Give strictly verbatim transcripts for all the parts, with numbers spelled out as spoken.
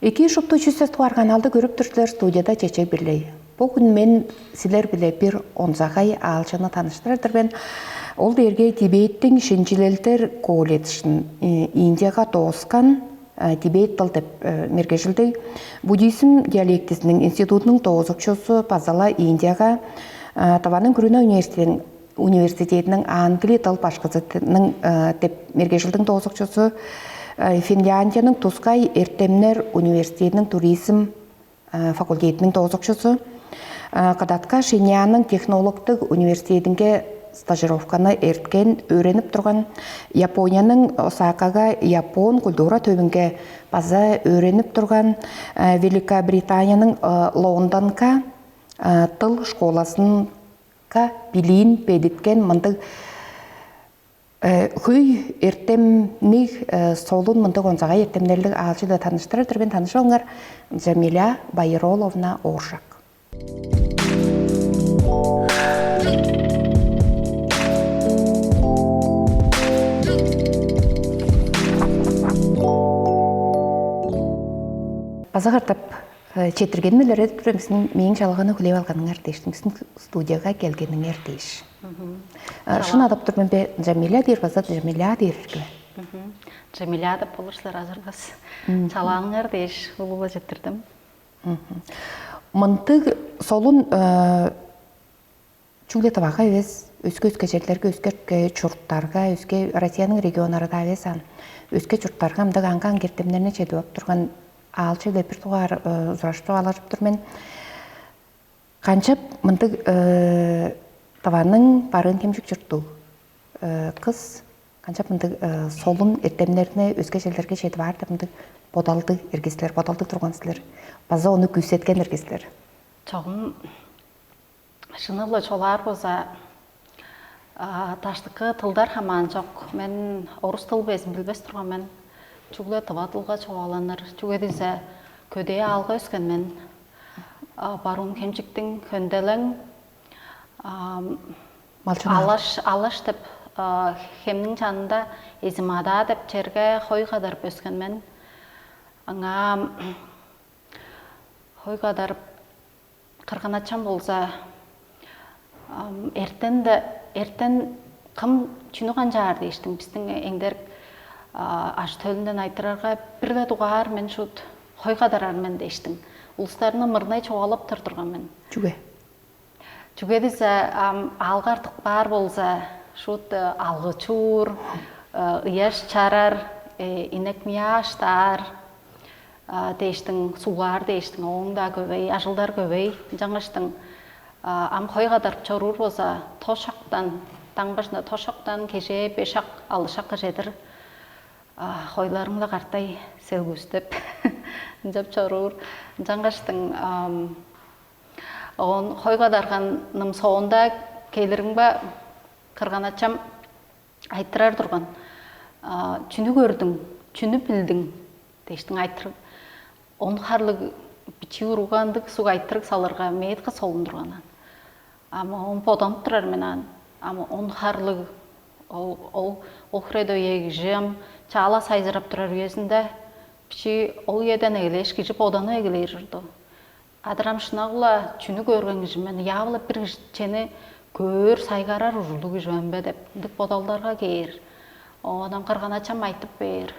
Эки шупту чүс тывар каналды көрүп тур силер, студияда Чечек Бирлей. Бу хүн мен силер биле бир онзагай аалчыны таныштырар-дыр мен. Ол дээрге Тибеттиң шинчилелдер колледжин Индияга дооскан, Тибет дыл деп мергежилдиг буддизм диалектизиниң институтунуң доозукчузу базала Индияга Тываның күрүне университетиниң университетиниң англи дыл башкызының деп мергежилдиң доозукчузу, Финляндияның тускай эртемнер университетиниң туризм факультетиниң доозукчузу, Кыдатка Шиньяның технологтуг университетинге стажировканы эрткен, өөренип турган, Японияның Осакага япон культура төвүнге база өөренип турган, Великобританияның Лондонга дыл школасын ка билиин бедиткен мындыг хөй эртемниг, солун мындыг онзагай эртемнерлиг аалчы-биле таныштырар-дыр мен. Таныш оңар Джамиля Байыроловна Ооржак. База катап четирген мелере тур эмсин мээң чалганы хүлээп алганыңар дээш, эмсин студияга келгениңер дээш. Шын адап тур мен бе, Джамиля дээр база Джамиля дээр эрге. Джамиля деп болур силер азырбас. Чалааныңар дээш улула жетирдим. Мынтыг солун чүгле Тывага эвес, өске-өске черлерге, өске чурттарга, өске Россияның регионнары-даа эвес аан, өске чурттарга ындыг аңгаан кертемнерни чедип ап турган аалчы-биле бир дугаар узурашып чугаалажып тур мен. Канчап мындыг Тываның барыын хемчик чурттуг кыс канчап мындыг солун эртемнерни өске черлерге чедип аар деп мындыг бодалдыг эргистилер, бодалдыг турган силер база ону күүсеткен эргистилер? Чогум шынылы чолаар болза, даштыкы тылдар хамаан чок. Мен орус тыл безин билбес турган мен. Чүгле тыва тылга чугааланыр. Чүге дизе көдээ аалга өскен мен. Баруун хемчиктиң хөнделең малчын алаш алаш деп хемниң чанында Эзимадаа деп черге хой кадарып өскен мен. Аңаа хой кадарып кырган ачам болза, эртен да эртен кым чүнү канчаар дээштиң, биздиң эңдерик ажы-төлүнден айтырарга, бир-ле дугаар мен шут хой кадарар мен дээштиң. Улустарны мырнай чугаалап тыр турган мен. Чүге? Чүге дизе, аалгар тыкпаар болза, шут алгы чуур, ыяш чарар, инек мияаштаар дээштиң, суглаар дээштиң, ооң-даа көвей, ажылдар көвей. Ынчангаштың ам хой кадарып чоруур болза, тошактан, даң бажында тошактан кежээ беш шак, алды шакка чедир хойларың-ла картай селгүүстеп, ынчап чоруур. Ынчангаштың оон хой кадарганым соонда келириң ба, кырган ачам айтырар турган: «Чүнү көрдүң, чүнү билдиң?» — дээштиң айтыр. Он харлыг бичии уругандыг суг айтырыг салырга, мээдикке солун турган аан. Ама оон боданып турар мен аан. Ама он харлыг ол ол ол хиреде үе кижи ам чаала сайзырап турар үезинде бичии ол үеден эгелээш кижи боданып эгелээр ужурду. Адырам шынагла чүнү көрген кижи мен, явла бир чени көөр, сайгарар ужурлуг кижи мен бе деп ындыг бодалдарга кээр. Оон ам кырган ачам айтып бээр.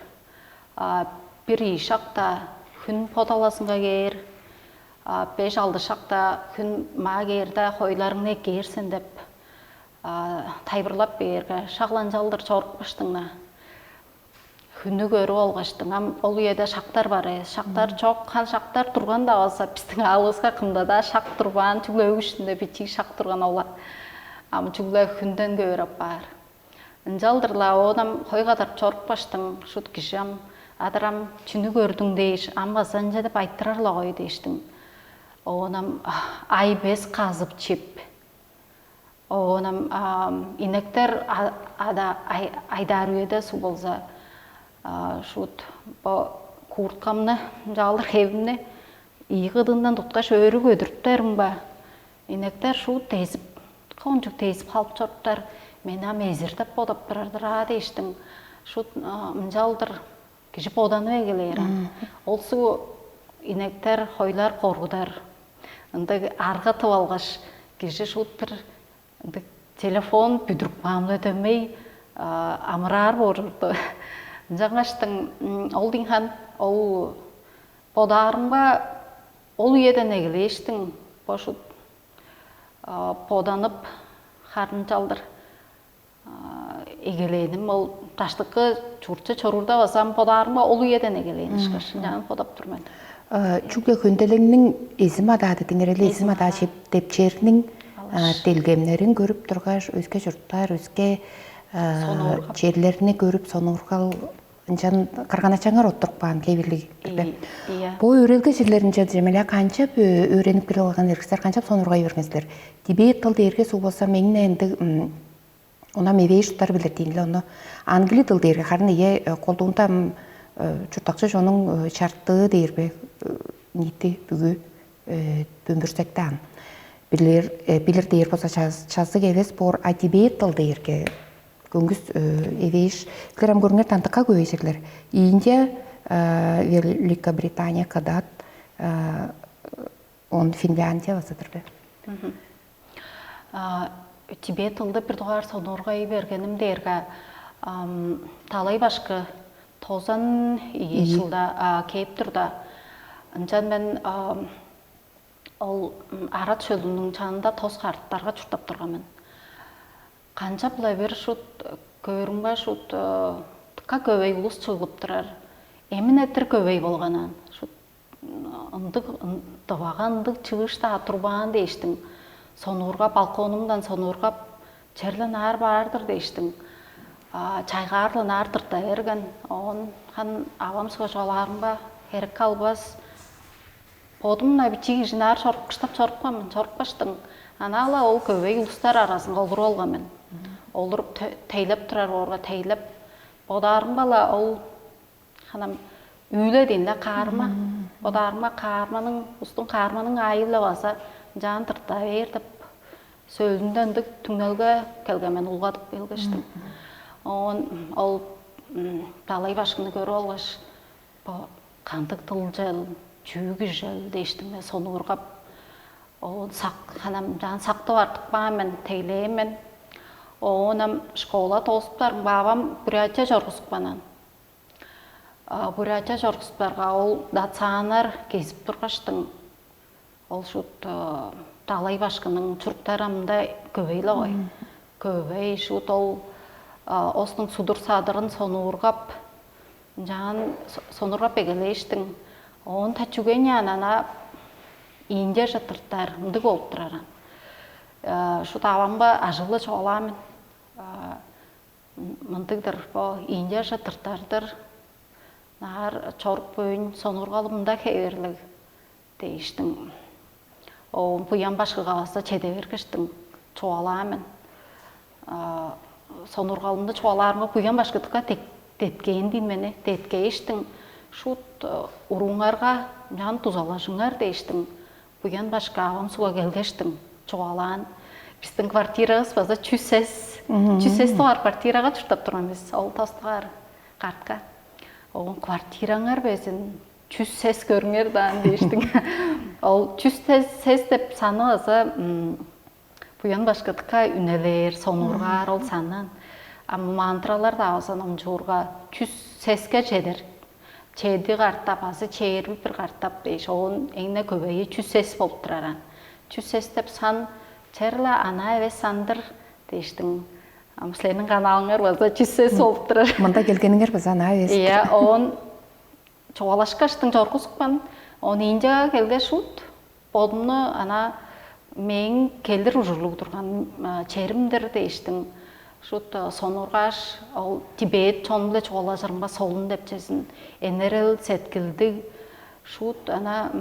Бир ийи шакта хүн подалазынга кээр, беш алды шакта хүн маа кээрде хойларыңны эккээр сен деп тайбырлап бээрге, шак ынчалдыр чорупкаштың-на. Хүннү көрүп алгаштың, ам ол үеде шактар бар эвес. Шактар чок, хан шактар турган-даа болза, биздиң аалывыска кымда-даа шак турбаан, чүгле өг иштинде бичии шак турган ол-ла. Ам чүгле хүнден көөр апаар. Ынчалдыр-ла оон ам хой кадарып чорупкаштың, шут кижи ам: «Адырам, чүнү көрдүң?» — дээш, ам база ынча деп айтырар-ла кой дээштиң. Оон ам ай бес казып чип, оон ам инектер ада айдаар үеде суг болза, шут бо курткамны, ынчаалдыр хевимни ийи кыдыындан туткаш, өрү көдүрүптерим ба? Инектер шут дезип, кончуг дезип халып чоруптар, мени ам эзир деп бодап турар-дыр аа дээштиң. Шут ынчалдыр кижи боданып эгелээр аан. Ол суг Инектер, хойлар коргудар. Ындыг арга тып алгаш, кижи шуут бир ындыг телефон бүдүрүп каамла дөмей амыраар боор чорду. Ынчангаштың ол дийин ол бодаарымга ол үеден эгелээштиң бо шут боданып, харын чалдыр эгелээним ол даштыкы чуртче чоруурда база ам бодаарымга ол үеден эгелээн ышкаш ынчаан бодап тур мен. Чүгле хөнделеңниң эзим адаа дедиңер эле, эзим адаа деп черниң делгемнерин көрүп тургаш, өске чурттар, өске черлерни көрүп, сонуургал ынчан кырган-ачаңар оттуруп каан кевирлиг бе? Бо өөрелге черлеринче демеле канчап өөренип келип алган эргистер, канчап сонургай берген силер? Тибет тыл дээрге суг болса меңне ындыг Ону эвээш уттар билир диин эле ону. Англи дыл дээрге харын ийе колдуунда чурттакчы чонуң чартыы дээр бе, ниити бүгү бөмбүрсектаан билир, билир дээр болза, чазыг эвес боор, а тибет дыл дээрге көңүс эвээш. Силер ам көрүңер, тантыкка көбейжирлер. Индия, Великобритания кадат, он Финляндия база-дыр бе? Тибет тылды бир дугаар сонуургай бергеним дээрге, талай башкы тозан ийи чылда кээп турда, ынчан мен ол арат шөлүнүң чанында тос карыттарга чурттап турган мен. Канчап-ла бир шут көөрүмге шут дыка көвей улус чыглып турар. Эмин этир көвей болган аан. Шут ындыг дывага ындыг чыыш-даа турбаан дээштиң. Сонуургап, балконумдан сонуургап, черле наар баар-дыр дээштиң. Чайгаар-ла наар тырта берген. Оон хан авам сугаш олаарымга херекке албас. Бодум-на бичии кижи наар чорупкуштап чорупкан мен, чорупкаштың. Анаа-ла ол көвей улустар аразынга олуруп алган мен. Олуруп тейлеп турар боорга тейлеп, бодаарымга-ла ол ханам үүле дейн-даа каарма. Бодаарымга каарманың, устун каарманың аайы-ла база ынчаан тырта бээр деп, сөөлүнде ындыг түңнелге келген мен, улгадып келгештим. Оон ол далай башкыны көрүп алгаш, бо кандыг дылчел, чүү кижел дээштиң мен сонуургап, оон сак ханам ынчаан сактып артып каан мен, тейлээн мен. Оон ам школа доозуптарым баавам Бурятия чоргузупкан аан. Бурятия чоргузуптарга ол дацааннар кезип тургаштың, ол шут далай башкының чуруктары амда көвей-ле гой. Көвей шут ол оснуң судур-садырын сонуургап, ынчаан сонуургап эгелээштиң. Оон та чүгениаан ана Индияже тыртар ындыг болуп тураран. Шут авамга ажылы чугаалаан мен. Мындыг-дыр, бо Индияже тыртар-дыр, наар чорук-бөөн сонуургалымда хевирлиг дээштиң. Оон буян башкыга база чеде бергештиң, чугаалаан мен. Сонуургалымда чугаалаарымга буян башкы дыка деткээн диин мени, деткээштиң. Шут урууңарга мынчаан дузалажыңар дээштиң. Буян башкы авам сугга келгештиң, чугаалаан. Бистиң квартирабыс база чүс сес, чүс сес дугаар квартирага чурттап турган бис, ол тостугаар картка. Оон квартираңар безин чүс сес көрүңер даан дээштиң. Ол чүс сес деп саны база буян башкы дыка үнелээр, сонуургаар ол саннан. А мантралар-даа база номчуурга чүс сеске чедер. Чеди картап азы чээрби бир картап дээш, оон эң-не көвейи чүс сес болуп тураран. Чүс сес деп сан черле анаа эвес сан-дыр дээштиң. Ам силерниң канаалыңар база чүс сес болуп турар. Мында келгениңер база анаа эвес. Ийе, оон чугаалашкаштың чоргузупкан. Оон Индияга келгеш шут бодумну ана мээң келир ужурлуг турган черим-дир дээштиң. Шут сонургаш, ол Тибет чон-биле чугаалажырымга солун депчезин, энерел сеткилдиг, шут ана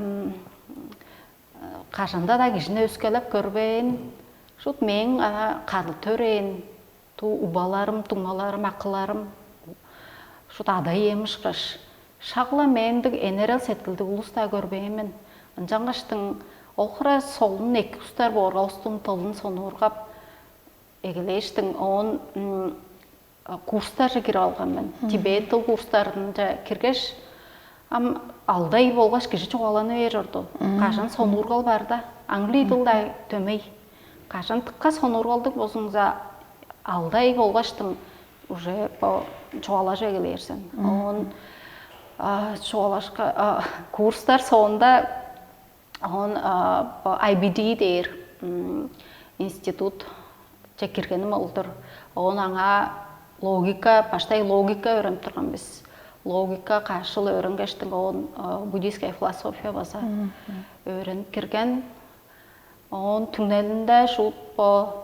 кажанда-даа кижини өскелеп көрбээн, шут мээң ана кадыл төрээн, туу убаларым, дуңмаларым, акыларым, шут ада-ием ышкаш, шак-ла мээндиг энерел сеткилдиг улус-даа көрбээн мен. Ынчангаштың ол хыра солун эки устар боорга, устуң тылын сонуургап эгелээштиң, оон курстарже кирип алган мен. Тибет тыл курстарынче киргеш, Ам алдай болгаш кижи чугаалана бээр орду. Кажан сонуургал бар да, англий дылдай дөмей. Кажан тыкка сонуургалдыг болзуңза, алдай болгаштың уже по чугаалажа келээрсен. Он чугаалашка курстар соонда он I B D дээр институт че киргеним олдур. Он аңаа логика, баштай логика өөренип турган бис. Логика каш жыл өөренгештиң оон буддийская философия база өөренип кирген. Оон түңнелинде шуут бо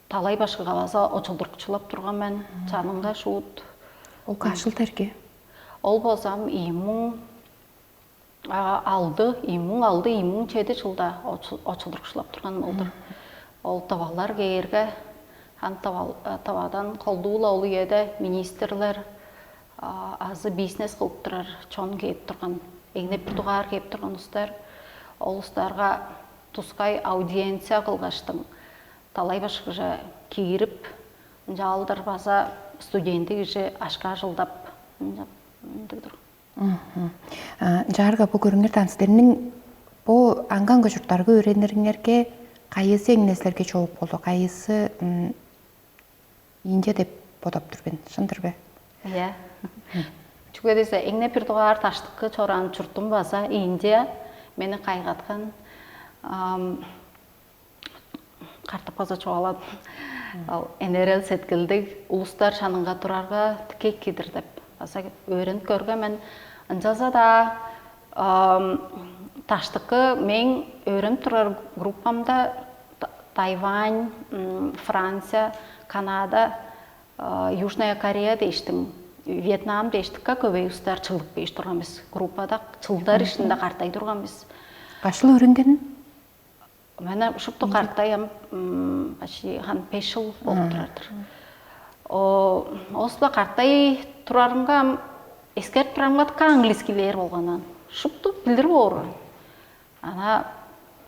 талай башкыга база очулдурукчулап турган мен. Чанынга шуут. Ол каш жыл терге? Ол болзам ийи муң алды, ийи муң алды, ийи муң чеди жылда очулдурукчулап турган болдур. Ол тывалар кээрге, хан тывадан колдуула ол үеде министрлер азы бизнес кылып турар чон кээп турган, эңне бир дугаар кээп турган устар, ол устарга тускай аудиенция кылгаштың, талай башкыже киирип, ынчаалдыр база студенти кижи ашка ажылдап ындыг турган. Ынчаарга бо көрүңер даан, силерниң бо аңган көчүртарга өөренириңерге кайызы эңнеслерге чогуп болду, кайызы Индия деп бодап тур мен, шындыр бе? Иә. Чүге десе эңне бир дугаар таштыкы чораан чуртум база Индия, мени кайгаткан картап база чугаалап ал энерел сеткилдиг улустар шанынга турарга тикек кидир деп база өөренип көрген мен. Ынчалза-даа таштыкы мээң өөренип турар группамда Тайвань, Франция, Канада, Южная Корея дээштиң, Вьетнам дээштикке көбей устар чыглып кээш турган бис. Группада чылдар ишинде картай турган бис. Кашыл өөренгенин? Мен шупту картай ам почти хан беш жыл болуп турар-дыр. Оосла картай турарымга ам эскерип турарымга дыка английскийлээр болган. Шупту билдир боор. Ана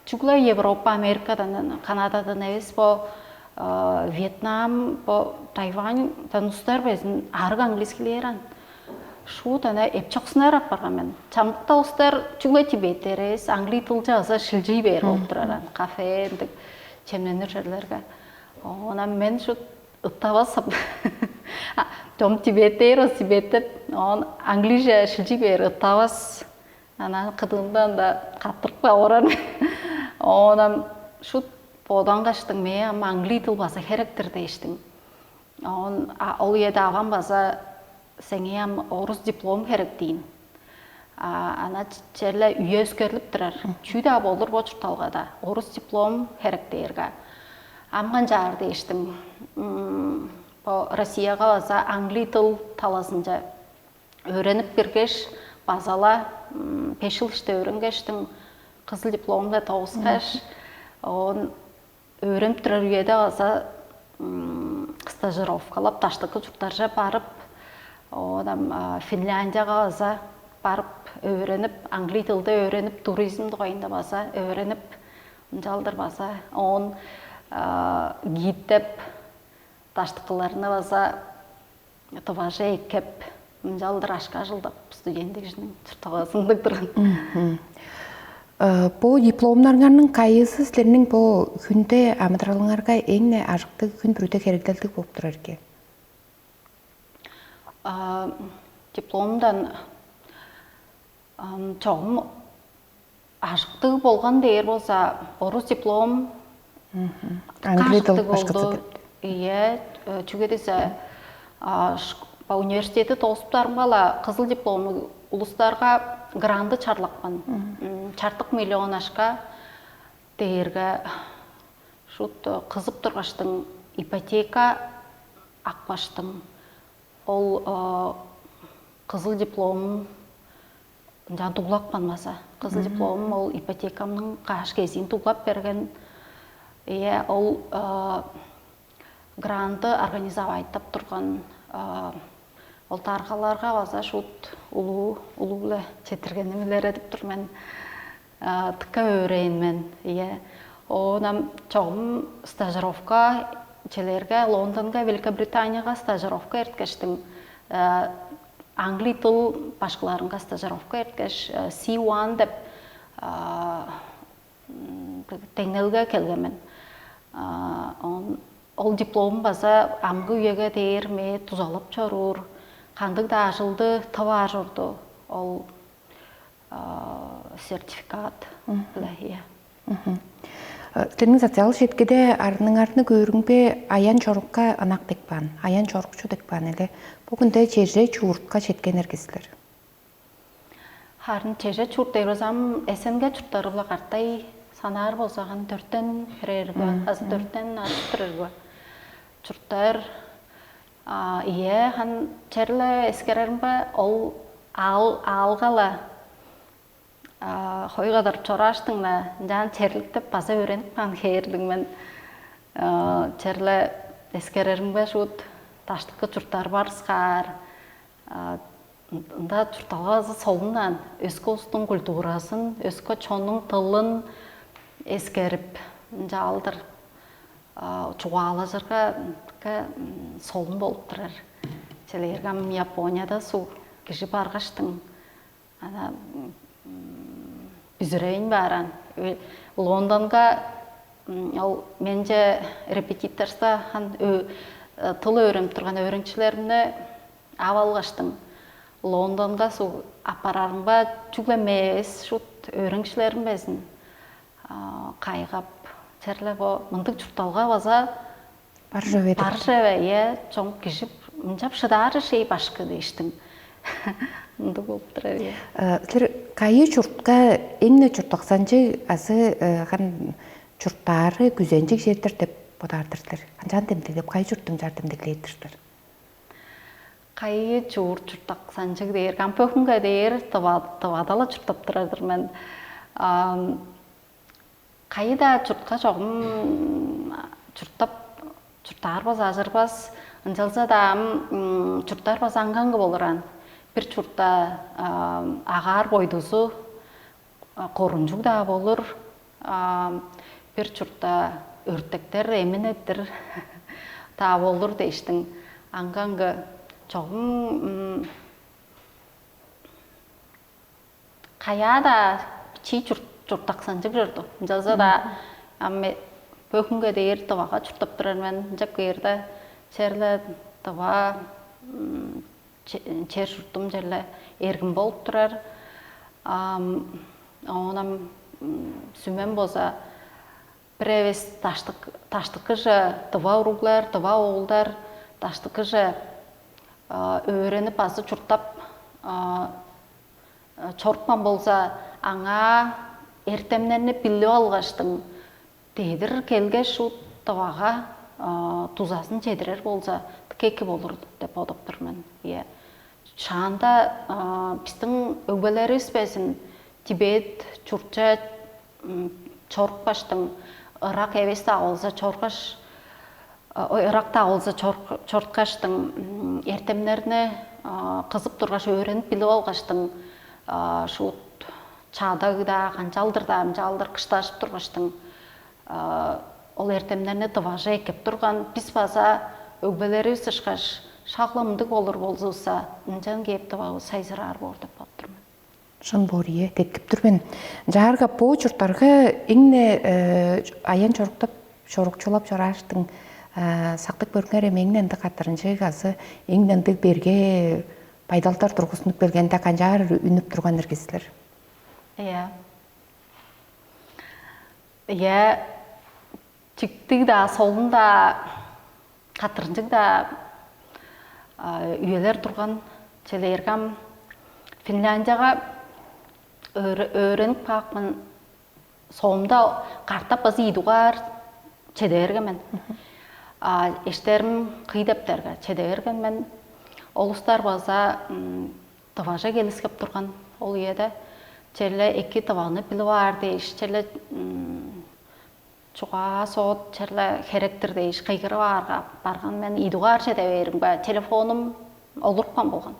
чугула Европа, Америкадан, Канададан эвес бо Вьетнам, бо Тайваньдан устар безин арыг английскийлээр ан. Шуут ана эпчоксунар апарган мен. Чамдыкта устар чугула тибеттер эвес, англий дылча аза шилчий бээр болуп турар ан. Кафе ындыг чемненир черлерге. Оона мен шут ыттавас. Дом тибеттер, тибеттеп, он английже шилчий бээр ыттавас. Анан кыдыымдан да каттырып кап орар мен. Оон ам шут бодангаштың мээ ам англий дыл база херектир дээштиң. Оон ол үеде авам база сеңээ ам орус диплом херек дейн. Ана черле үе өскерлип турар. Чүү-даа болур бо чуртталгада орус диплом херек дээрге. Ам канчаар дээштиң. Бо Россияга база англий дыл талазынча өөренип киргеш, базала беш жыл иште өөренгештиң кызыл дипломда тоускаш, оон өөренип турар үеде база стажировкалап даштыкы чурттарже барып, оон Финляндияга база барып өөренип, англий дылда өөренип, туризм дугайында база өөренип, ынчалдыр база оон гид деп даштыкыларны база тываже эккеп, мынчалдыр ашка ажылдап, студент кижиниң чуртталгазындыг турган. Бу дипломнарыңарның кайызы силерниң бу хүнде амыдыралыңарга эң ажыктыг, хүн бүрүде херегделдиг болуп турар экен? Дипломдан чогум ажыктыг болган дээр болза, орус диплом Англия дыл башкысы болду. Иә, чүге десе университетти тоосуптарымга-ла кызыл дипломнуг улустарга гранды чарлапкан. Чартык миллион ашка дээрге шут кызып тургаштың ипотека акпаштың. Ол кызыл дипломум ынчан дуглапкан база. Кызыл дипломум ол ипотекамның каш кезиин дуглап берген. Иә, ол гранды организовать турган. Ол таргаларга база шут улуу улуу-биле четиргеним илередип тур мен. Тыка өөрээн мен. Иә. Оон ам чогум стажировка челерге Лондонга, Великобританияга стажировка эрткештиң. Англи тыл башкыларынга стажировка эрткеш, C one деп деңнелге келген мен. Ол дипломум база амгы үеге дээр мээ дузалап чоруур, кандыг-даа ажылды тываар чорду ол сертификат-биле. Силерниң социал четкиде арныңарны көөрүңбе аян чорукка ынак деп каан, аян чорукчу деп каан эле. Бу күндө черже чуурутка четкен эргизилер. Харын чеже чурт эврозам эсенге чурттары-биле картай санаар болзаган төрттен бирерге азы төрттен артып турарга чурттар. Ие, хан черле эскереримге ол аал аалгала хой кадарып чорааштың-ла ынчаан черликтеп база өөренип каан хээрлиг мен. Черле эскереримге шуут даштыкы чурттар барыскаар. Ында чуртталгазы солундан өске улустуң культурасын, өске чоннуң тылын эскерип, ынчаалдыр чугаалажырга солун болуп турар. Челээргам Японияда суу кижи баргаштың ана үзүрейин бааран Лондонга ол менче репетиторство тыл өөренип турган өөрүнчүлерни ап алгаштың Лондонга суу аппарарымга чүгле мээс шут өөрүнчүлерим безин кайгап черле бо мындыг чуртталга база бар жеве бар жеве е чоң кижип мынчап шыдаары шей башкы дээштиң. Ындыг болуп турар. Силер кайы чуртка эң-не чурттаксанчыг азы хан чурттаары күзенчиг чер-дир деп бодаар-дыр силер? Канчаан демдеглеп, кайы чурттуң чаар демдеглээр-дир силер? Кайы чуурт чурттаксанчыг дээр, кампы өкүнге дээр тывадала чурттап турар-дыр мен. Кайы-даа чуртка чогум чурттап чурттаар база ажырбас, ынчалза-даа ам чурттаар база аңгаңгы болураан. Бир чуртта агаар бойдузу корунчуг-даа болур, бир чуртта өртектер эмин эттир даа болур дээштиң аңгаңгы чогум каяа-даа чий чурттаксанчыг чорду. Ынчалза-даа ам бөгүнге дээр дывага чурттап турар мен. Ынчап кээрде черле дыва чер чуртум черле эргим болуп турар. Оон ам сүмем болза бир эвес даштыкыже дыва уруглар, дыва оолдар даштыкыже өөренип азы чурттап чорупкан болза, аңаа эртемнерни билип алгаштың, дедир келгеш, шут дывага дузазын чедирер болза, дыка эки болур деп бодуп тур мен. Ийе. Шаанда биздиң өгбелеривис безин Тибет чуртча чорупкаштың, ырак эвес-даа болза чоргаш, ырак-даа болза чорткаштың, эртемнерни кызып тургаш, өөренип билип алгаштың, шуут чадаг-даа, канчалдыр-даа ынчалдыр кыштаажып тургаштың, ол эртемнерни дываже эккеп турган бис база өгбелеривис ышкаш, шак-ла мындыг болур болзувусса, ынчан кээп дывавыс сайзыраар боор деп бодуп тур мен. Шын боор, ийе, деткип тур мен. Жаарга бо чурттарга эң-не аян чоруктап, чорукчулап чорааштың сактып көрүңер эми эң-не ындыг каттырынчыг азы эң-не ындыг берге байдалдар тургузунуп келгенде канчаар үнүп турган эргизилер? Иә. Иә, чиктиг-даа, солун-даа, каттырынчыг-даа үелер турган челээргам Финляндияга өөренип каапкан соомда картап база ийи дугаар чеде берген мен. Эштерим кый дептерге чеде берген мен. Олустар база дываже келискеп турган ол үеде черле эки дываны билип аар дээш, черле чугаа соот черле херектир дээш кыйгырып аарга барган мен ийи дугаар чеде бээримге телефонум олурупкан болган.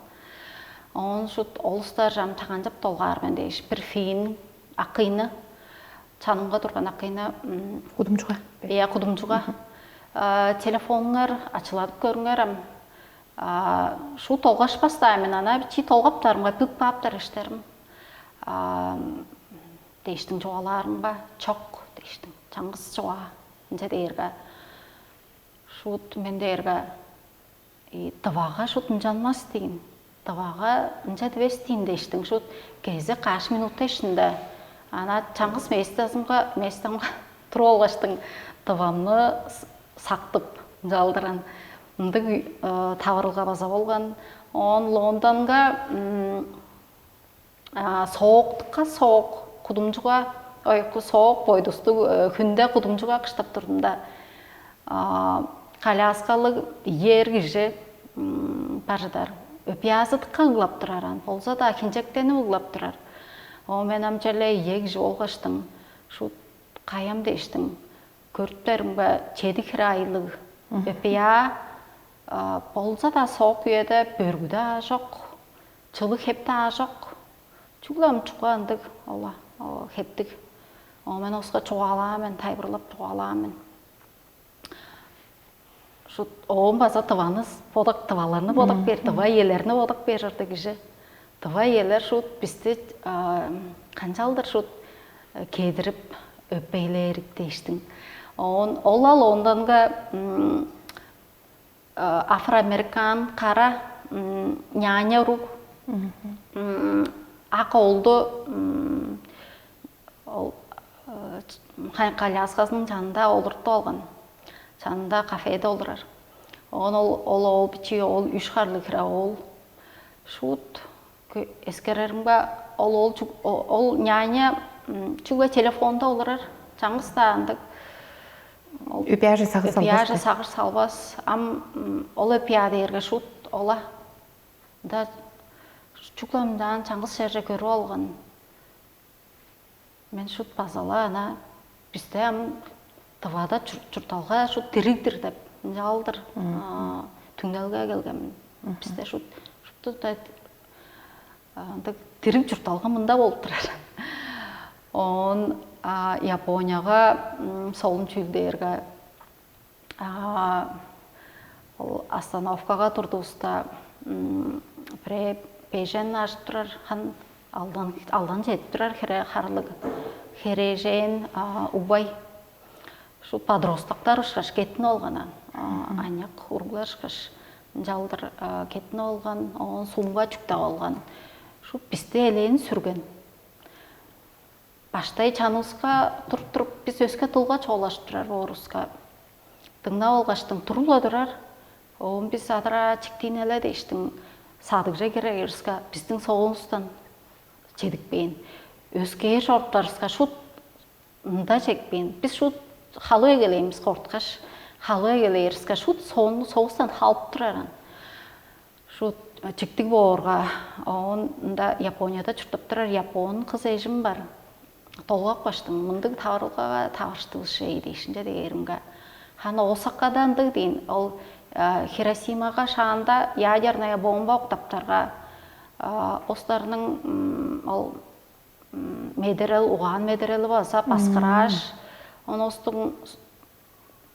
Оон шут олустар чам чаганчап долгаар мен дээш бир фин акыйны чанымга турган акыйны кудумчуга. Иә, кудумчуга телефонуңар ачыладып көрүңер ам Шуу толгашпас-даа мен, ана чи толгаптарымга быт бааптар эштерим. Дээштиң чугаалаарымга чок дээштиң. Чаңгыс чугаа. Ынча дээрге шуут мен дээрге дывага шуут ынчанмас дейн. Дывага ынча дивес дейн дээштиң. Шуут кезек каш минутта ишинде ана чаңгыс местазымга местамга туруп алгаштың дывамны сактып ынчалдыран ындыг таварылга база болган. Оон Лондонга сооктукка соок кудумчуга ой соок бойдустуг хүнде кудумчуга кыштап турдум да. Коляскалыг ээр кижи бар чыдар. Өпиязыдыкка ыглап турар ан болза-даа хинчектенип ыглап турар. Оо мен ам черле ие кижи болгаштың шут каям дээштиң көрүптеримге чеди хире айлыг өпея болза-даа соок үеде бөргү-даа аажок, чылыг хеп-даа аажок. Чүгле ам чуга ындыг ола хептиг. Оо мен оска чугаалаа мен, тайбырлап чугаалаа мен. Шут оон база тываны бодак тываларны бодак бээр, тыва иелерни бодак бээр ырды кижи. Тыва иелер шут бисти канчалдыр шут кедирип өппейлээрик дээштиң. Оон ол-ла Лондонга афроамерикан кара няня уруг ак оолду ол колясказының чанында олуртуп алган. Чанында кафеде олурар. Оон ол ол оол бичии ол үш харлыг хире оол шуут эскереримге ол ол ол няня чүгле телефонда олурар. Чаңгыс-даа ындыг Үпяжы сагыс эпияжы албас. Сагыш салбас. Ам ол эпия дээрге шут ола. Да чугламдан чаңгыс черже көрүп алган. Мен шут базала ана бисте ам тывада чуртталга шут диригдир деп ынчаалдыр түңнелге келгенмин. Бисте шут шупту ындыг дириг чуртталга мында болуп турар. Оон Японияга солун чүүлдээрге ол остановкага турдувуста бирээ бежен ажып турар хан алдан алдан чедип турар хере харлыг хережээн угбай шу подростоктар ышкаш кеттинип алганан аныяк уруглар ышкаш ынчалдыр кеттинип алган оон сумга чүктеп алган шу бисти элээн сүрген баштай чанывыска туруп туруп бис өске тылга чоолашып турар бооруска дыңнап алгаштың туруп-ла турар оон бис адыраа чиктиин эле дээштиң садыгже кире бериска биздиң соонувустан чедикпээн өскээр чоруптарыска шут ында чекпээн бис шут халыы эгелээн бис корткаш халыы эгелээриска шут соонну соовустан халып тураран шут чиктиг боорга оон ында Японияда чурттап турар япон кыз эжим бар. Долгап каштың мындыг таварылгага таварыштывыс шей дээшинче дээримге хан Осакада ындыг дейн ол Хиросимага шаанда ядерная бомба октаптарга остарның ол медерел угаан медерели база баскырааш оностуң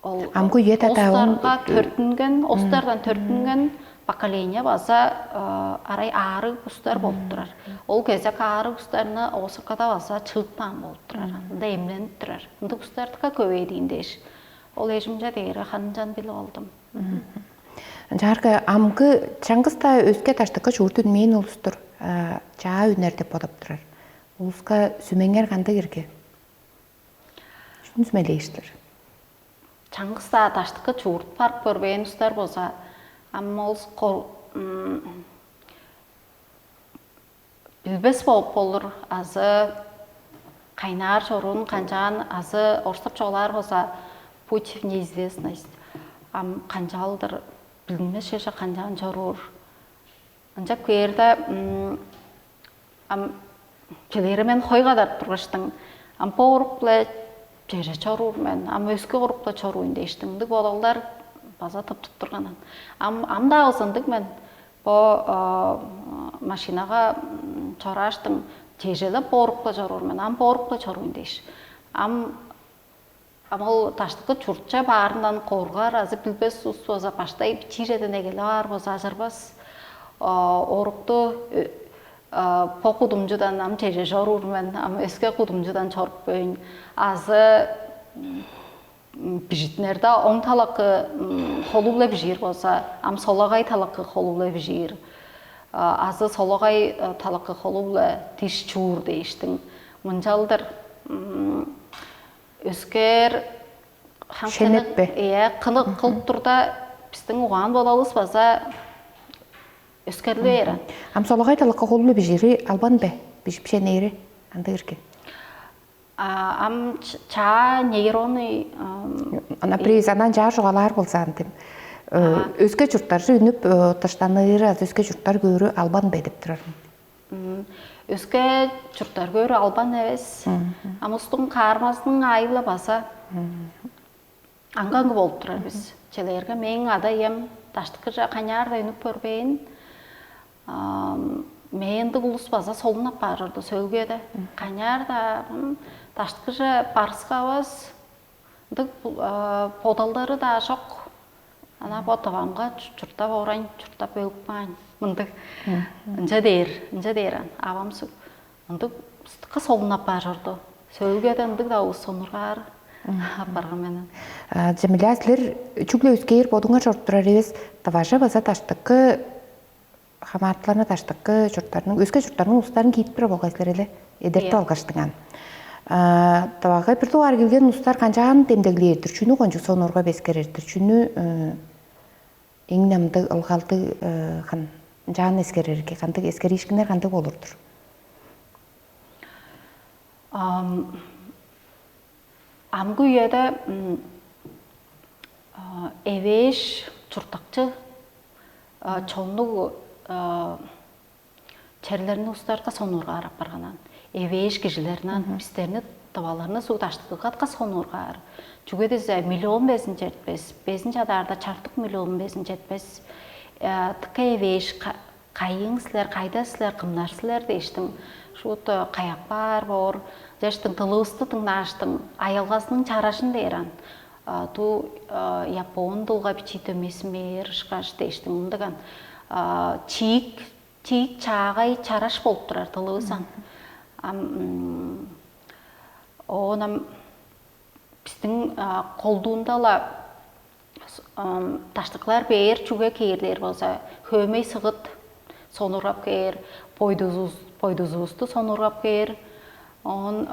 ол Амгы үе татаавын остарга төртүнген остардан төртүнген поколение база арай аарыг устар болуп турар. Ол кезек аарыг устарны Осакада база чыытпаан болуп турар. Ында эмленип турар. Ындыг устардыка көбейдиин дээш. Ол эжимче дээри ханынчан билип алдым. Ынчаарга амгы чаңгыс-даа өске даштыкка чууртун мээң улустур чаа үнер деп бодоп турар. Улуска сүмеңер кандыг ирги? Чүн сүмелээштир? Чаңгыс-даа даштыкка чуурт барып көрбээн устар болза, ам ол билбес болуп болур азы кайнаар чоруун канчаан азы орустап чугаалаар болза путь в неизвестность ам канчаалдыр билинмес чеже канчаан чоруур. Ынчап кээрде ам чилери мен хой кадарып тургаштың ам боорук-биле чеже чоруур мен, ам өске курук-биле чорууйн дээштиң. Ындыг бодалдар база тыптып турганын. Ам ам-даа ызындыг мен бо машинага чорааштың чежелеп боорукка чоруур мен, ам боорукка чорууйн дээш. Ам Ам ол даштыкы чуртча баарындан коргар азы билбес улус болза, баштай бичиижеден эгелеп аар болза, ажырбас. Орукту бо кудумчудан ам чеже чоруур мен, ам өске кудумчудан чоруппайн. Азы бижитинерде оң талакы холу-биле бижиир болза, ам солагай талакы холу-биле бижиир. Азы солагай талакы холу-биле диш чуур дээштиң. Мынчалдыр өскээр Шенеп бе? Иә, кылып турда, биздин угаан бодалыбыз база өскерлип берен. Ам солагай талакка холу-биле бижири албан бе? Бижип шенээри анда ирген. Ам чаа нейронный. Ана приз анан жаар жогалаар болза антим. Өске чурттаржы үнүп таштаныыры аз өске чурттар көөрү албан бе деп турарым. Өске чурттар көөрү албан эвес. Ам устуң каармазының айыла база аңгаңгы болуп турар бис. Челээрге мээң ада ием даштыкыжа каняар-да үнүп көрбээн. Мээндиг улус база солунап баар орду сөөлгеде. Каняар-да даштыкыжа барыскавас. Ындыг бодалдары-даа чок. Ана бо тывамга чурттап орайн, чурттап өлүп каайн. Мындыг. Ынча дээр, ынча дээр ан авам суг. Ындыг кыс олунап баар чорду. Сөөлгеде ындыг-даа улус сонургаар апарган менен. Жамиля, силер чүгле өскээр бодуңар чоруп турар эвес, тыважа база даштыкы хамаартыларны даштыкы чурттарның, өске чурттарның улустарын киитип турар болгай силер эле эдертип алгаштыңан. Тывага бир дугаар келген улустар канчаан демдеглээр-дир, чүнү кончуг сонурга бескерер-дир, чүнү эң намдыг ылгалдыг хан ынчаан эскерерге кандыг эскериишкиннер кандыг болур-дур? Ам амгы үеде эвээш чурттакчы чоннуг черлерни устарга сонуургаар апарганан, эвээш кижилеринен бистерни тываларны суг даштыгатка сонуургаар. Чүге дизе миллион безин четпес, безин чадаарда чартык миллион безин четпес. Тыка эвээш кайыың силер, кайда силер, кымнар силер дээштиң. Шуут каяк баар боор, дээштиң тылывысты дыңнааштың, аялгазының чарашын дээран. Ту япон дылга бичии дөмесимээр ышкаш дээштиң ындыган чиик чиик чаагай чараш болуп турар дылывыс ан. Ам оон ам биздиң колдуунда-ла даштыкылар бээр чүге кээр дээр болза, хөөмей сыгыт сонургап кээр, бойдузувусту сонургап кээр. Оон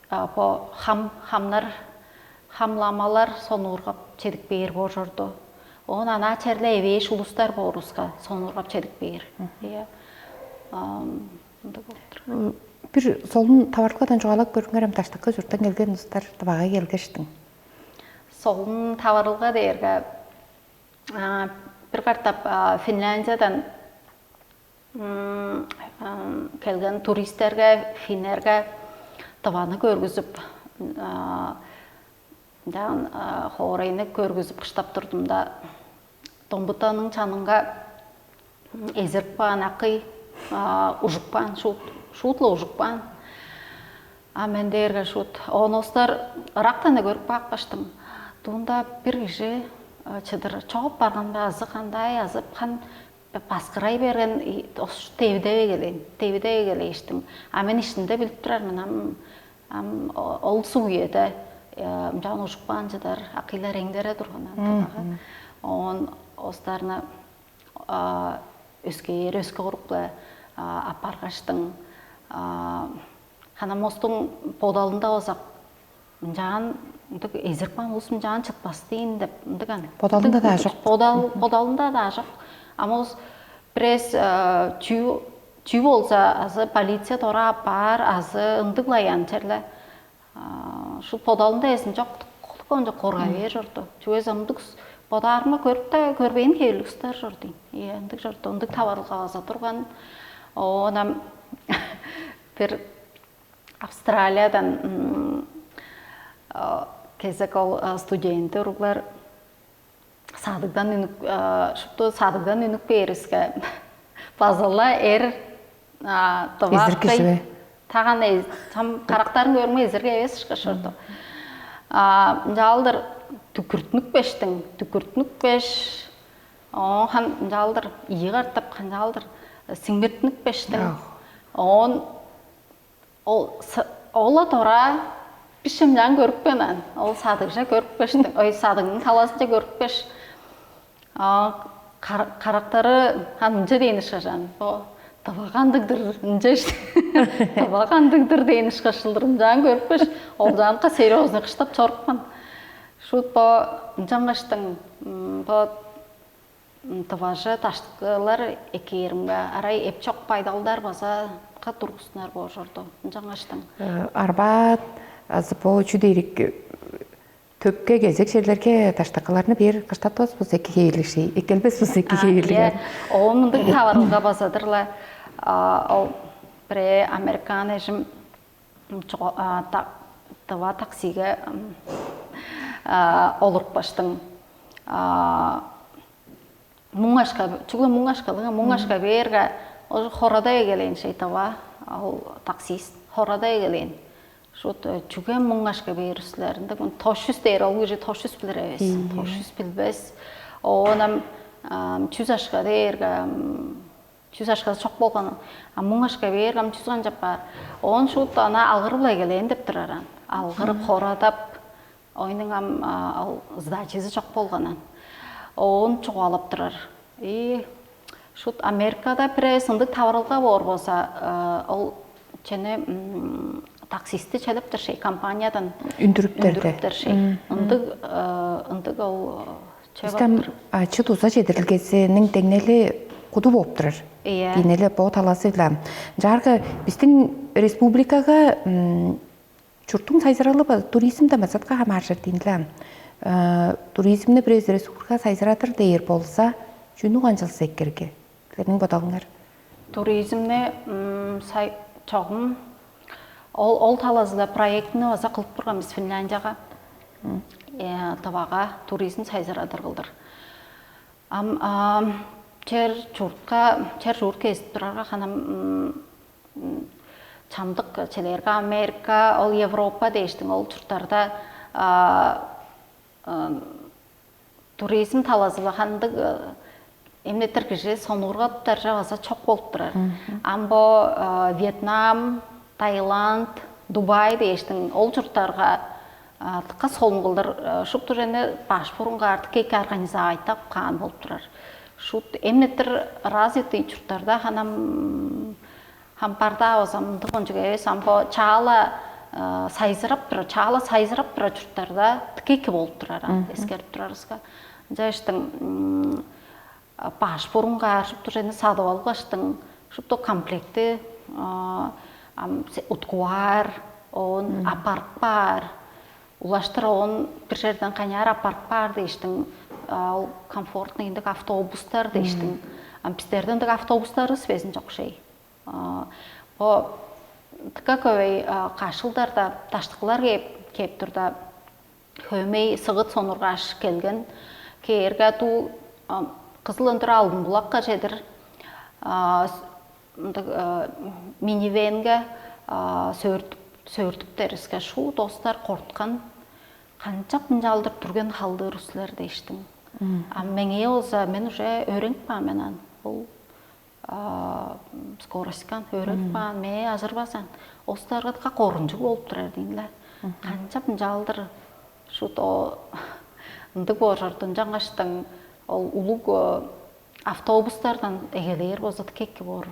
бо хам хамнар хамламалар сонуургап чедип бээр боор чорду. Оон анаа черле эвээш улустар бооруска сонуургап чедип бээр. Иә. Ындыг болуп тур. Бир солун таварылгадан чугаалап көрүңер ам даштыкка чурттан келген улустар дывага келгештиң. Солун таварылга дээрге бир катап Финляндиядан келген туристтерге, финнерге дываны көргүзүп, ынчаан хоорайны көргүзүп кыштап турдум да, домбутаның чанынга эзирип каан акый ужуп каан, шуут шуут-ла ужуп каан. А мен дээрге шуут оон остар ырактан көрүп каапкаштым. Дуунда бир кижи чыдыр чогуп барганда азы кандай азып хан баскырай берген, девидеп эгелээн, девидеп эгелээштим. А мен иштимде билип турар мен, ам ам ол суг үеде ынчаан ужуп каан чыдар, акыйлар эңдере турган антыгага. Оон остарны өскээр өске курук-биле аппаргаштың. Ханамостуң бодалында болза, ынчаан ындыг эзирик каан улус ынчаан чытпас дейн деп ындыган. Бодалында-даа чок. Бодал бодалында-даа чок. Ам ол бирээс чүү чүү болза, азы полиция дора аппаар, азы ындыглаян черле. Шу бодалында эзин чок, конча корга бээр чорду. Чүге замдык бодаарымга көрүп да көрбээн хевирлиг устар чорду. Ие, ындыг чорду. Ындыг таварылга база турган. Оон ам бир Австралиядан кезек ол студент уруглар садыгдан үнүк, шупту садыгдан үнүк бээриске база-ла эр дывааккай таган там карактарын көрүңө эзирге эвес ышкаш чорду. А ынчаалдыр дүкүртүнүкпештиң, дүкүртүнүкпеш, оон хан ынчаалдыр ийи картап канчаалдыр сиңмиртиникпештиң. Оон ол ола дора бишемчаан көрүпкен ан. Ол садыгже көрүпкештиң, ой, садыгның талазынче көрүпкеш, карактары хан ынча дээн ышкажаан. Бо дыва кандыг-дыр ынча ишти. Дыва кандыг-дыр дээн ышкаш чылдыр ынчаан көрүпкеш, олчаанка серьезно кыштап чорупкан. Шут бо ынчангаштың бо дыважы даштыкылар эккээримге арай эпчок байдалдар база кат тургустунар боор чорду. Ынчангаштың Арбаат азы бо чү дээрик төпке кезек черлерге даштыкыларны бээр кыштатпас бус эки хээрликши, эккелбес бус эки хээрлик. Оон мындыг таварылга базадырла. Ол бирээ американ эжим дыва таксиге олурупкаштың муңашка чүгле муңашкалыга муңашка бээрге ол хорада эгелээн шейтава. Ол таксист хорада эгелээн. Шут чүге муңашка бээр силер ындыг тошус дээр ол кижи тошус билир эвес. Тошус билбес. Оон ам чүс ашка дээрге чүс ашкасы чок болган. А муңашка бээрге ам чүс канчап баар. Оон шут ана алгырып-ла эгелээн деп турар ан. Алгырып хорадап ойнуң ам ол сдачизы чок болган ан. Оон чугаалап турар. И шут Америкада бирээс ындыг таварылга боор болза ол чене таксисти челептир шей компаниядан Үндүрүптерде. Үндүрүптер шей. Ындыг ындыг ол чөп Бистем ачы дуза чедирилгезинин деңнели куду болуп турар. Ийе. Дийнеле бо таласы биле. Жаарга биздин республикага чурттуң сайзыралы туризмде мазатка хамааржыр дийнле. Туризмни бир республика сайзыратыр дээр болса, чүнү канчалса эккерге? Силерниң бодалыңар? Туризмни сай чогум ол ол талазыда проектини база кылып турган биз Финляндияга. Тывага туризм сайзырадыр кылдыр. Ам чер чуртка чер чурт кезип турарга ханам чамдык челээрге Америка, ол Европа дээштиң ол чурттарда туризм талазы-ла хандыг эмнетер кижи сонуургап даржа база чок болуп турар. Ам бо Вьетнам, Таиланд, Дубай дээштиң ол чурттарга тыка солун кылдыр шупту чүвени баш бурунга артык эки организовать каан болуп турар. Шут эмнетир развитый чурттарда ханам хампарда база мындык ончук эвес ам бо чаала сайзырап тура, чаала сайзырап тура чурттарда тыка эки болуп турар ам эскерип турарыска. Ынча иштиң баш бурунга шупту чүвени садып алгаштың шупту комплекти уткуаар, оон аппарып каар, улаштыр оон бир черден канчаар аппарып каар дээштиң ол комфортный ындыг автобустар дээштиң. Ам бистерде ындыг автобустарывыс безин жок шей. Бо тыка көбей кашылдарда даштыкылар кээп кээп турда хөөмей сыгыт сонургаш келген. Кээрге туу кызыл ындыр алдын булакка чедир ындыг минивенге сөөртүп сөөртүптериске шуу достар корткан. Канчап мынчалдыр түрген халдыыр устулар дээштиң. А меңээ болза мен уже өөренип каан мен ан. Ол скоростькан өөренип каан мээ ажырбазан. Остарга корунчуг болуп турар дейн-ле. Канчап мынчалдыр шут о ындыг боор чордун жаңаштың ол улуг автобустардан эгелээр болза кекки боор.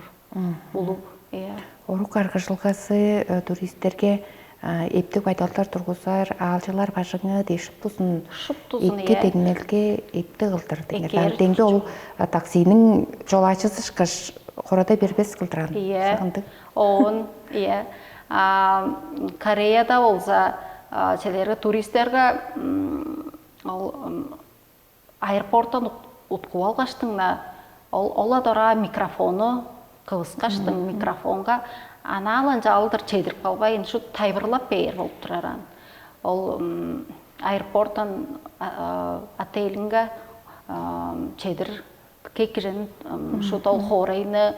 Улуг. Иә. Орук аргыжылгасы туристтерге эптиг байдалдар тургузар, аалчылар бажыңы дээш шуптузун Шуптузун эки иә. Деңнелге эптиг кылдыр деген. Экээр Деңде ол таксинин жолаачысы ышкаш хорада бербес кылдыран. Иә. Сагындык. Оон иә. А, Кореяда болза а, челерге туристерге м, ол м, аэропорттан ут- уткуп алгаштың-на ол ола дора микрофону кыбыскаштың микрофонга анааланча алдыр чедирип калбайн шу тайбырлап бээр болуп турар ан. Ол м, аэропорттан а, а, отелинге а, чедир кек кижен м, шут ол хоорайны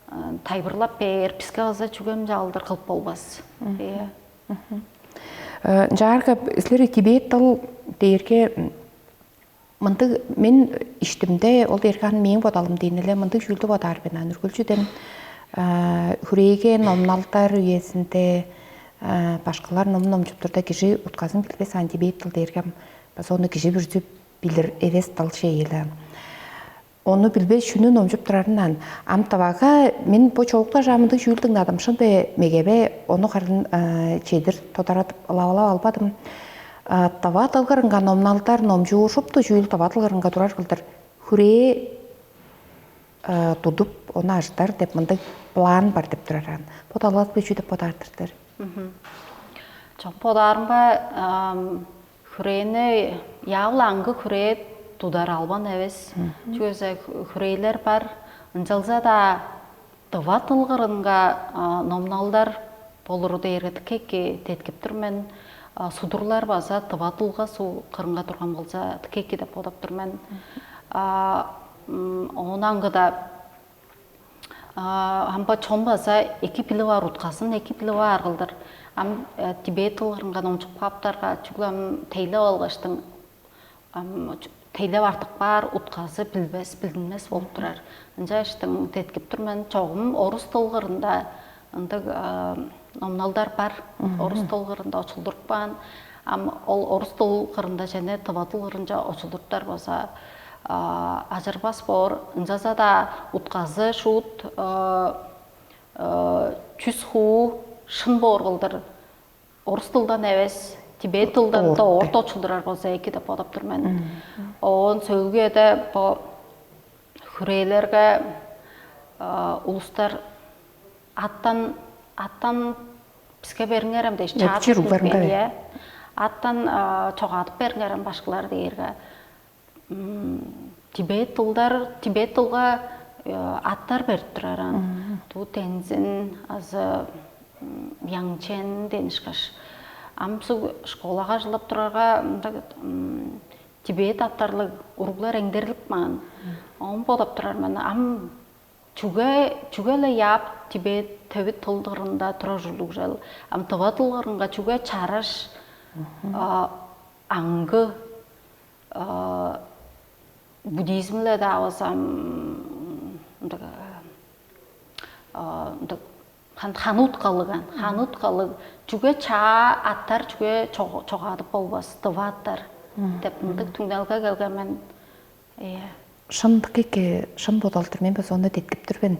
а, тайбырлап бээр биске калза чүгем чаалдыр кылып болбас. Иә. Ынчаарга силер Тибет дыл дээрге мындыг мен иштимде ол дээрге аны мээң бодалым дээн эле мындыг чүүлдү бодаар мен ан үргүлчүден хүрээген номналдар үезинде башкалар ном номчуптурда кижи утказын билбес ан Тибет дыл дээрге база ону кижи бүрзү билир эвес дыл шейле. Ону билбес чүнү номчуп турарындан ам тавага мен бо чоокта жамындыг чүүл дыңнадым шын бе мегебе ону харын чедир тодарадып ылавылап албадым. Тава дылгырынга номналдар номчуушупту чүүл тава дылгырынга турар кылдыр хүрээ тудуп ону ажыдар деп мындыг план бар деп тураран. Бо далгат бе чүү деп бодаар-дыр. Чок бодаарымга хүрээни яавыл аңгы хүрээ тудар албан эвес. Чүге хүрээлер бар. Ынчалза-даа дыва дылгырынга номналдар болуру дээрге тиккейки деткип тур мен. Судурлар база дыва дылга суу кырынга турган болза тиккейки деп бодоп тур мен. Оон аңгыда Амба чон база эки билип аар утказын эки билип аар кылдыр. Ам Тибет кылгырынга номчуп кааптарга чүгле ам тейлеп алгаштың ам тейлеп артык баар утказы билбес, билдинмес болуп турар. Ынча иштиң деткип тур мен чогум орус дылгырында ындыг номналдар бар. Орус дылгырында очулдурупкаан. Ам ол орус дылгырында чене тыва дылгырынча очулдуруптар база ажырбас боор. Ынчалза-даа утказы шуут чүс хуу шын боор кылдыр. Орус дылдан эвес, тибет дылдан доорду очулдурар болза эки деп бодоп тур мен. Оон сөөлгү эде бо хүрээлерге улустар аттан аттан биске бериңерем дээш чаап Чир угларынга бе? Аттан чогадып бериңерем башкылар дээрге Тибет дылдар, Тибет дылга аттар берип турар ан. Ту тензин азы яңчен денишкаш. Ам школага жылап турарга мындай Тибет аттарлыг уруглар эңдерилип маан. Оон бодап турар мен. Ам чүге чүге-ле яап Тибет төбүт тылдырында тура ужурлуг жел. Ам тыва тылгырынга чүге чараш аңгы буддизмле-даа болза ындыг ындыг ханут калыган, ханут калыг чүге чаа аттар чүге чогаадып болбас, дывааттар деп мындыг түңнелге келген мен. Иә. Шындык эки шын бодалдыр мен база ону деткип турбун.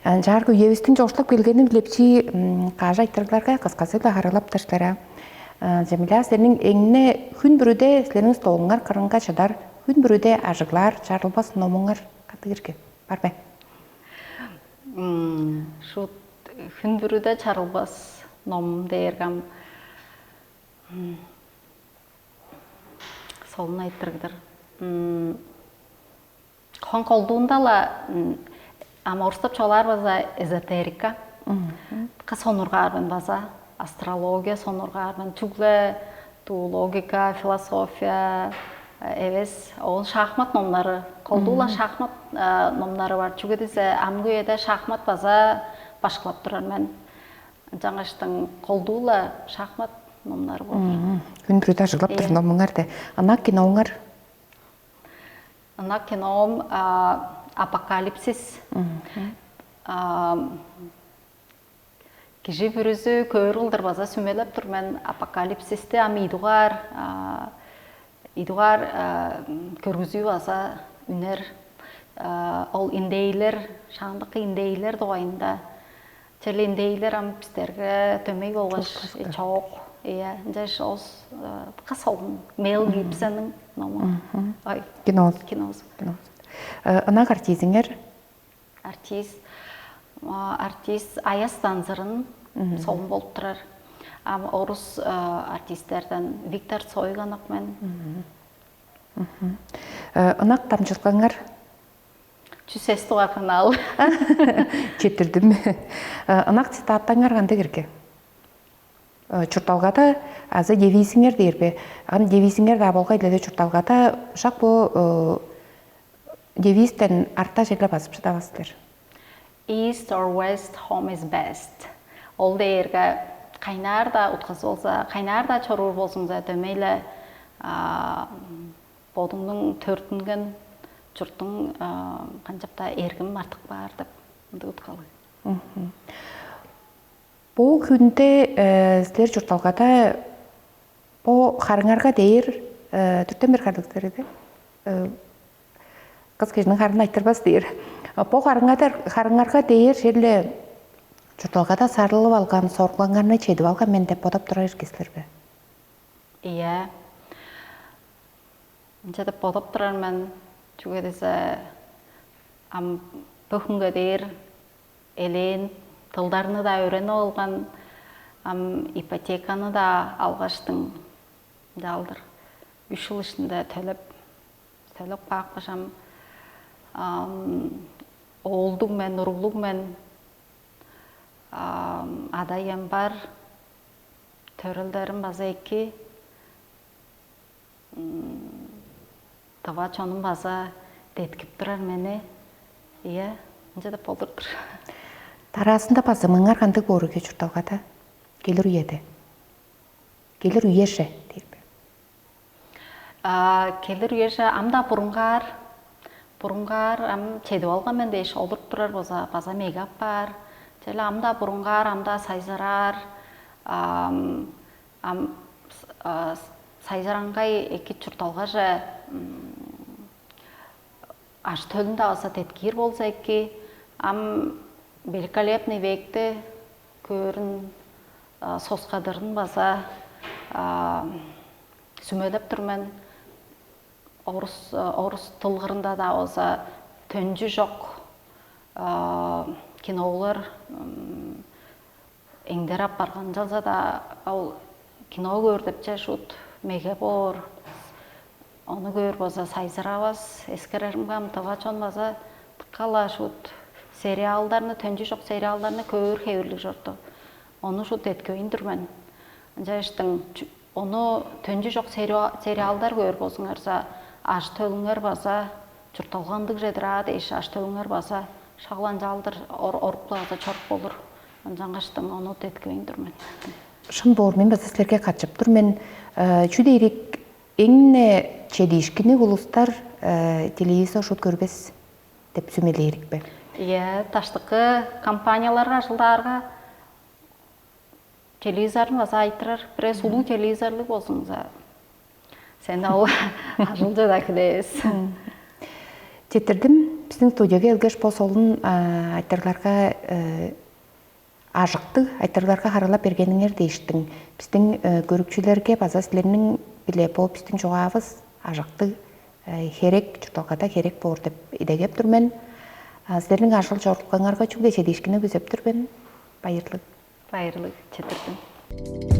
Жааргы үебистиң чоокшулап келгенин билепчи каажа айтырыгларга кыскасы-ла харыылап таштара. Жамиля силерниң эңне хүн бүрүде силерниң столуңар кырынга чыдар, хүн бүрүде ажыглаар, чарылбас номуңар катыгырге бар бе? Шут хүн бүрүде чарылбас ном дээргам солун айтырыгдыр. Хон колдуунда-ла ам орустап чугаалаар база эзотерика. Сонургаарбын база астрология сонургаарбын. Чүгле туу логика, философия эвес. Оон шахмат номнары, колдуула шахмат номнары бар. Чүге десе амгы үеде шахмат база башкылап турар мен. Жаңаштың колдуула шахмат номнары болур. Хүн бүрүдө ажыглап тур номуңар де. Ынак киноңар. Ынак киноом апокалипсис. Кижи бүрүзү көөр кылдыр база сүмелеп тур мен апокалипсисти ам ийдугаар ийдугаар көргүзүү база үнер. Ол индейлер, шаандыкы индейлер дугайында. Черле индейлер ам бистерге дөмей болгаш чоок. Иә, ынчаш ос кыс ол Мел Гибсонның ному. Ой, киноз. Киноз. Ынак артизиңер? Артист артист Аяс Данзырын солун болуп турар. Ам орус артисттерден Виктор Цой ынак мен. Ынак дамчылгаңар? Чүс эс дугаар канал. Четтирдим. Ынак цитатаңар кандай кирге? Чурталгада азы девизиңер дээр бе? Ан девизиңер да болгай эле чурталгада шак бу девизден арта жерле базып шыдавас силер. East or west, home is best. Ол дээрге Кайнаар-даа утказы болза, кайнаар-даа чоруур болзуңза, дөмей-ле бодуңнуң төрүттүнген чурттуң канчап-даа эргим артык баар деп ындыг уткалыг. Бу хүнде силер чуртталгада бо харыңарга дээр түртен бир харлыг силер эде. Кыз кижиниң харын айтырбас дээр. Бо харыңарга дээр черле чуртталгада сарылып алган сорулгаңарны чедип алган мен деп бодоп турар эргистер бе? Ийе. Ынча деп бодоп турар мен. Чүге десе ам бу хүнге дээр элээн тылдарны-даа өөренип алган, ам ипотеканы-даа алгаштың, ынчалдыр үч жыл ишинде төлеп төлеп каапкаш, ам оолдуг мен, уруглуг мен, ада-ием бар, төрелдерим база эки, тыва чонум база деткип турар мени. Ийе, ынча деп болур-дур. Дараазында базымыңар кандыг боор үе чуртталгада? Келир үеде. Келир үеже дейм. Келир үеже ам-даа бурунгаар, бурунгаар ам чедип алган мен дээш олуруп турар болза, база меге аппаар. Чели ам-даа бурунгаар, ам-даа сайзыраар, ам сайзыраңгай эки чуртталгаже ажы-төлүн-даа база деткиир болза эки, ам великолепный векти көөрүн, соскадырын база сүмелеп тур мен. Орус орус тылгырында-даа болза төнчү чок кинолар эңдер апарган чалза-даа, ол кино көөр депче шут меге боор. Ону көөр база сайзыравас. Эскерерим кам, тыва чон база дыккала шут сериалдарны, төнчү чок сериалдарны көөр хевирлиг чорду. Ону шут эткевейн тур мен. Ынчаштың ону төнчү чок сериалдар көөр болзуңарза, ажы-төлүңер база чуртталгандыг чедир аа дээш, ажы-төлүңер база шагланчаалдыр орук-ла база чоруп болур. Ынчангаштың ону деткивейн тур мен. Шын боор, мен база силерге катчып тур мен. Чү дээрик эң-не чедиишкинниг улустар телевизор шут көрбес деп сүмелээрик бе? Ийе, даштыкы компанияларга ажылдаарга телевизорун база айтырар, бирээз улуу телевизорлуг болзуңза, сени ол ажылче-даа килээвис. Четтирдим, биздин студияга келгеш бо солун айтырларга, ажыктыг айтырларга харыылап бергениңер дээштиң. Биздин көрүкчүлерге база силерниң биле бо биздин чугаавыс ажыктыг, херек, чуртталгада херек боор деп идегеп тур мен. Силерниң ажыл чорулгаңарга чүгле чедиишкинни күзеп тур мен. Байырлыг. Байырлыг, четтирдим.